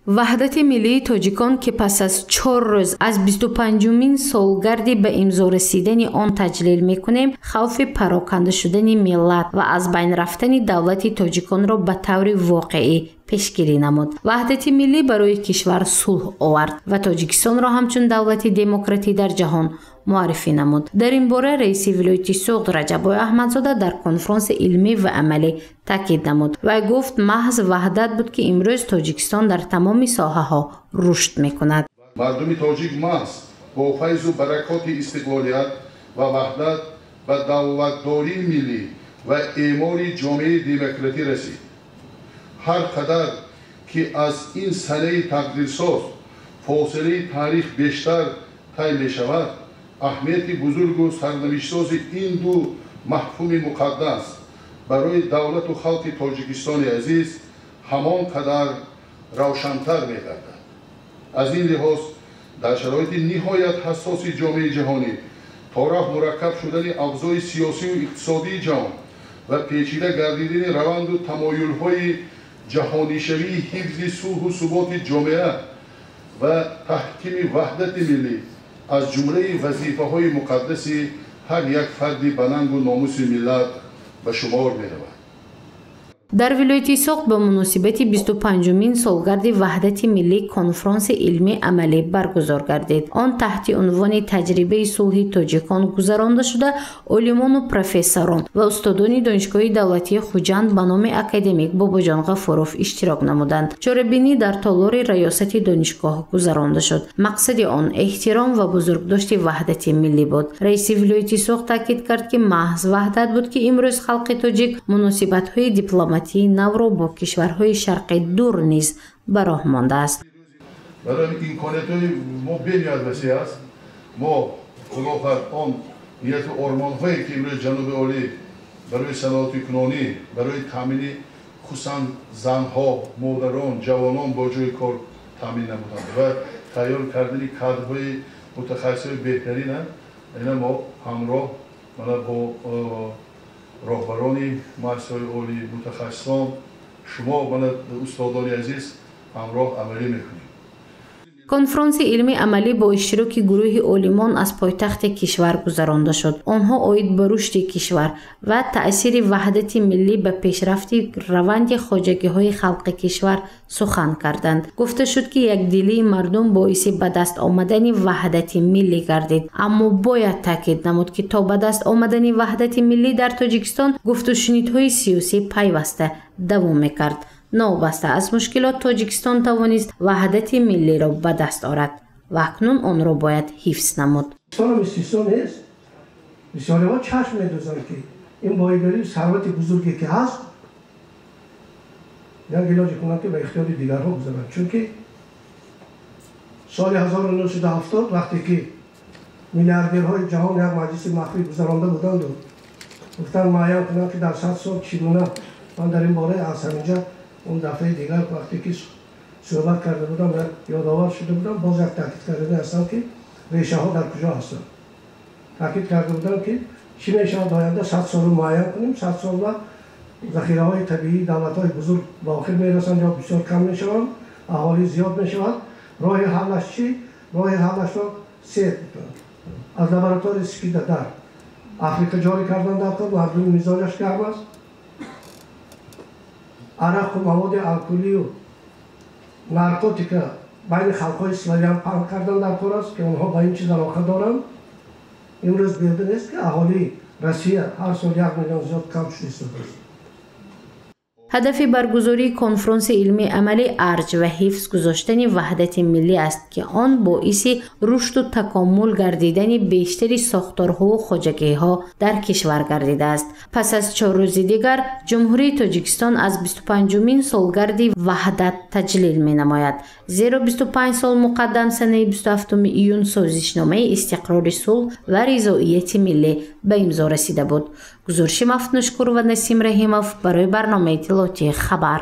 Ваҳдати миллии тоҷикон, ки пас аз 4 рӯз аз 25-умин солгарди ба имзо расидани он таҷлил мекунем, хавфи пароканда шудани миллат ва аз байн рафтани давлати тоҷиконро ба таври воқеӣ пешгирӣ намуд. Ваҳдати миллӣ барои кишвар сулҳ овард ва Тоҷикистонро ҳамчун давлати демократӣ дар ҷаҳон муаррифӣ намуд. Дар ин бора раиси вилояти Суғд Раҷаббой Аҳмадзода дар конфронси илмӣ ва амалӣ таъкид намуд. Вай гуфт, маҳз ваҳдат буд, ки имрӯз Тоҷикистон дар тамоми соҳаҳо рушд мекунад. Мардуми тоҷик маҳз бо файзу баракоти истиқлолият ва ваҳдат ба давлатдории миллӣ ва эъмори ҷомеаи демократӣ расид. Ҳар қадар ки аз ин санаи тақдирсоз фосилаи таърих бештар тай мешавад, аҳамияти бузургу сарнавиштсози ин ду мафҳуми муқаддас барои давлату халқи Тоҷикистони азиз ҳамон қадар равшантар мегардад. Аз ин лиҳоз дар шароити ниҳоят ҳассоси ҷомеаи ҷаҳонӣ то рафт мураккаб шудани авзои сиёсиву иқтисодии ҷаҳон ва печида гардидани раванду тамоюлҳои ҷаҳонишавии ҳифзи сулҳу суботи ҷомеа ва таҳкими ваҳдати миллӣ аз ҷумлаи вазифаҳои муқаддаси ҳар як фарди ба нангу номуси миллат ба шумор меравад. Дар вилояти Суғд ба муносибати 25-умин солгарди ваҳдати миллӣ конфронси илмӣ амалӣ баргузор гардид. Он таҳти унвони таҷрибаи сулҳи тоҷикон гузаронда шуда, олимону профессорон ва устодони Донишгоҳи давлатии Хуҷанд ба номи академик Бобоҷон Ғафуров иштирок намуданд. Чорабинӣ дар толори раёсати донишгоҳ гузаронда шуд. Мақсади он эҳтиром ва бузургдошти ваҳдати миллӣ буд. Раиси вилояти Суғд таъкид кард, ки маҳз ваҳдат буд, ки имрӯз халқи тоҷик муносибатҳои дипломатии навро бо кишварҳои шарқи дур низ ба роҳ мондааст. Барои имкониятҳои мо бениҳоят васеъ аст. Мо худо хоҳад он нияту ормонҳое, ки имрӯз ҷаноби олӣ барои саноатикунонӣ, барои таъмини хусусан занҳо, модарон, ҷавонон бо ҷои кор таъмин намуданд ва тайёр кардани кадрҳои мутахассисои беҳтарина, ина мо ҳамроҳ мана бо роҳбарони муассисаҳои олӣ, мутахассисон, шумо мана устодони азиз ҳамроҳ амалӣ мекунем. Конфронси илмӣ амалӣ бо иштироки гурӯҳи олимон аз пойтахти кишвар гузаронда шуд. Онҳо оид ба рушди кишвар ва таъсири ваҳдати миллӣ ба пешрафти раванди хоҷагиҳои халқи кишвар сухан карданд. Гуфта шуд, ки якдилии мардум боиси ба даст омадани ваҳдати миллӣ гардид. Аммо бояд таъкид намуд, ки то ба даст омадани ваҳдати миллӣ дар Тоҷикистон гуфтушунидҳои сиёсӣ пайваста давом мекард. Новобаста аз мушкилот Тоҷикистон тавонист ваҳдати миллиро ба даст орад ва акнун онро бояд ҳифз намуд. Тоҷикистонам истисно нест. Бисёриҳо чашм медӯзанд, ки ин боигарию сарвати бузурге ки ҳаст, як илоҷе кунанд, ки ба ихтиёри дигарҳо гузаранд. Чунки соли 1970, вақте ки миллиардерҳои ҷаҳон як маҷлиси махфӣ гузаронда буданду гуфтанд муайян кунанд, ки дар 100 сол чӣ гуна, ман дар ин бора аз ҳаминҷа он дафъаи дигар, вақте ки суҳбат карда будам, ёдовар шуда будам, боз як таъкид карда ҳастам, ки решаҳо дар куҷо ҳастанд. Таъкид карда будам, ки чӣ мешавад оянда 100 солро муайян кунем, 100 сол ва захираҳои табиии давлатҳои бузург ба охир мерасанд ё бисёр кам мешаванд, аҳолӣ зиёд мешавад. Роҳи ҳаллаш чӣ? Роҳи ҳаллашро се аз лабораторияи СПИДа дар Африка ҷорӣ кардан дар кор, мардуми мизоҷаш гарм аст. Арақу маводи алколию наркотика байни халқҳои славян паҳн кардан дар кор аст, ки онҳо ба ин чиз алоқа доранд. Имрӯз беҳуда нест, ки аҳолии Россия ҳар сол 1 миллион зиёд кам шуда истодааст. Ҳадафи баргузории конфронси илмии амалӣ арҷ ва ҳифз гузоштани ваҳдати миллӣ аст, ки он боиси рушду такомул гардидани бештари сохторҳову хоҷагиҳо дар кишвар гардидааст. Пас аз 4 рӯзи дигар Ҷумҳурии Тоҷикистон аз 25-умин солгарди ваҳдат таҷлил менамояд, зеро 25 сол муқаддам санаи 27 июн созишномаи истиқрори сулҳ ва ризоияти миллӣ ба имзо расида буд. Гузориши Мафтунушкур ва Насим Раҳимов барои барномаи иттилоотии «Хабар».